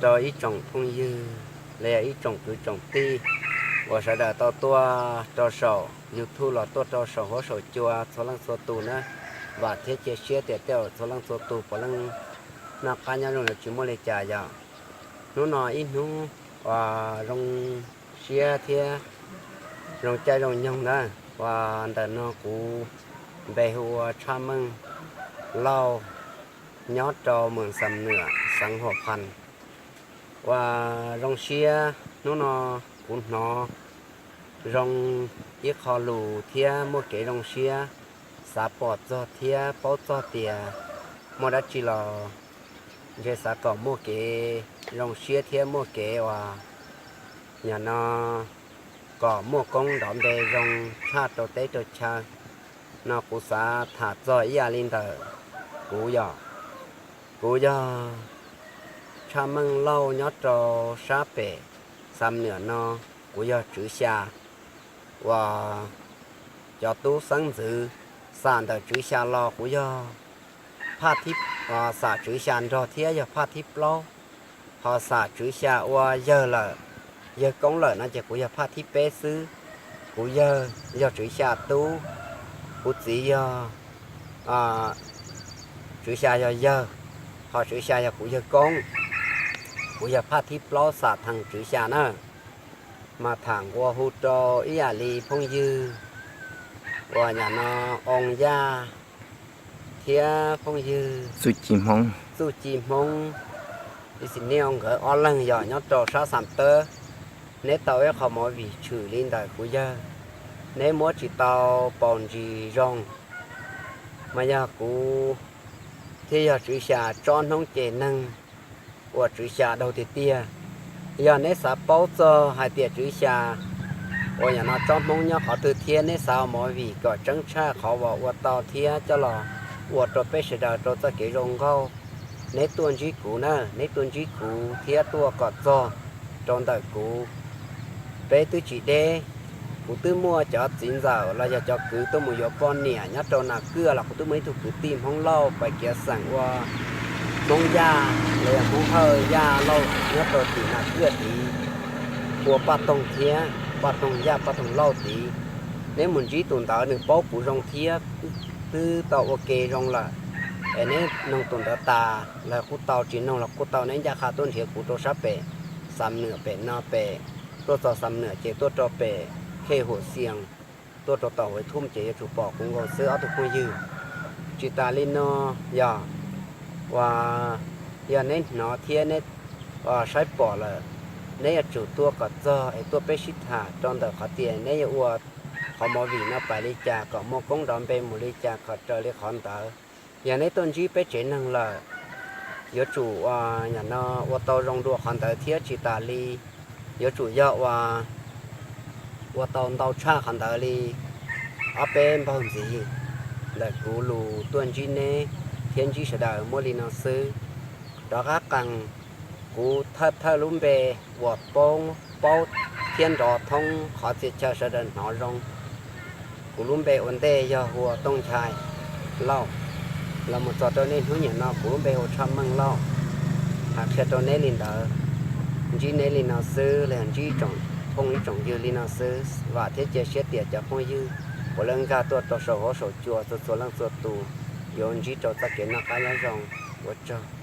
Rau ib tsoom phooj ywg los yog ib tsoom kwv tsoom tij uas sawv daws tau tuaj rau saum YouTube los tuaj rau saum huab saum cua txhua leej txhua tus na, vam thiab cia siab tias tej zaum txhua leej txhua tus puav leej noj qab nyob zoo yuav tsis muaj li cas yom. Hnub no ib hnub uas zoo siab thiab zoo caij zoo nyoog na, uas ntawm no kuv npe hu ua Tshaj Meej Lauj, nyob rau Moos Xam Nwam, xeev Huam Phas. Uas zoo siab hnub no kuv hnov zoo ib qho lus thiab muaj kev zoo siab, xav pom txog thiab paub txog tias muaj dab tsi los ntshe xav kom muaj kev zoo siab thiab muaj kev uas nyam no kom muaj koob nrov npe zoo tshaj rau teb rau chaw no kuv xav tham txog ib yam li ntawm kuv yom. Kuv yog Tshaj Meej Lauj nyob rau sab pem Xam Nwam no, kuv yog Tswv Xya uas cov tub xeeb ntxwv. Xam ntawm Tswv Xya los kuv yog phaj thib, xam Tswv Xya nrog thiab yog phaj thib plaub, ho xam Tswv Xya ua yawg lawm, yawg koob lawm no ces kuv yog phaj thib peb xwb. Kuv yawg yog Tswv Xya tub, kuv txiv yog, Tswv Xya yog yawg, ho Tswv Xya yog kuv yawg koob. Kuv yog phaj thib plaub xam theem Tswv Xya na. Mas tham nqua hu rau ib yam li phooj ywg uas nyam no Oo Yaj thiab phooj ywg Txuj Ci Hmoob, Txuj Ci Hmoob, Lis Nis nkawd ob leeg yog nyob rau sab Xam Tawb. Neb tau ib qho movie tshwm li ntawm kuv yawg, neb muab tsis tau paus ntsis zoo, mas yog kuv thiab yog Tswv Xya tsob hnoob ceg neeg uas Tswv Xya daug tiag tiag. Yog neb xav paub txog hais tias Tswv Xya uas nyam no tsob Hmoob nyob qhov twg thiab neb xav ua movie kom tseeb tshaj qhov uas ua tau thiab coj los ua rau peb sawv daws rau txoj kev zoo nkauj, neb tuaj ntsib kuv na, neb tuaj ntsib kuv thiab tuaj kom txog rau ntawm kuv. Peb twb tsis deb, kuv twb muaj cov txiv ntxawm los yog cov kwv tuaj mus yuav poj niam nyob rau Nas Kwj los kuv twb muaj ib tug kwv tij Hmoob Lauj Pais Kiav xeem ua Hmoob Yaj los yog Hmoob Hawj Yaj Lauj nyob rau tim Nas Kwj tid, ua Paj Toog thiab, Paj Toog Yaj Paj Toog Lauj tid. Neb mus ntsib tus ntawd nws paub kuv zoo thiab twb tau ua ke zoo lawm. Es neb noog tus ntawd tas los kuj tau, tsis noog los kuj tau, neb ncaj qha tuaj nrhiav kuv rau sab pem Xam Nwam pem no pem, tuaj txog Xam Nwam ces tuaj rau pem Khej Huam Xias, tuaj rau tom Huav Thum ces yuav tsum pom kuv nkaus xwb ob tug phooj ywg. Tsis tas li no, yog uas yog neb hnov thiab neb saib pom lawm, neb yuav tsum tuaj kom txog es tuaj peb sib tham rau ntawm qhov tias neb yuav ua qhov movie no pais li cas kom muaj koob nrov npe mus li cas kom raws li qhov ntawd. Yog neb tuaj ntsib peb tsev neeg lawm, yuav tsum uas nyam no ua tau zoo dua qhov ntawd thiab tsis tas li, yuav tsum yog uas ua tau ntau tshaj qhov ntawd li. Ob peb npaug ntxiv ntawm kuv lus tuaj ntsib neb thiab ntsib sawv daws muaj li no xwb. Rov qab qees, kuv thawj thawj lub npe uas paub paub thiab nrov thoob qhov txhia chaw sawv daws hnov zoo, kuv lub npe ua ntej yog hu ua Tooj Nchai Lauj. Los mus txog rau niaj hnub niam no kuv lub npe hu Tshaj Meej Lauj. Hais qhia rau neb li ntawd, ntsib neb li no xwb los yog ntsib ib tsoom phooj ib tsoom ywg li no xwb, vam thiab cia siab tias cov phooj ywg puav leej nkag tuaj rau saum huab saum cua txhua txhua leej txhua tus yuav ntsib rau txoj kev noj qab nyob zoo. Ua tsaug.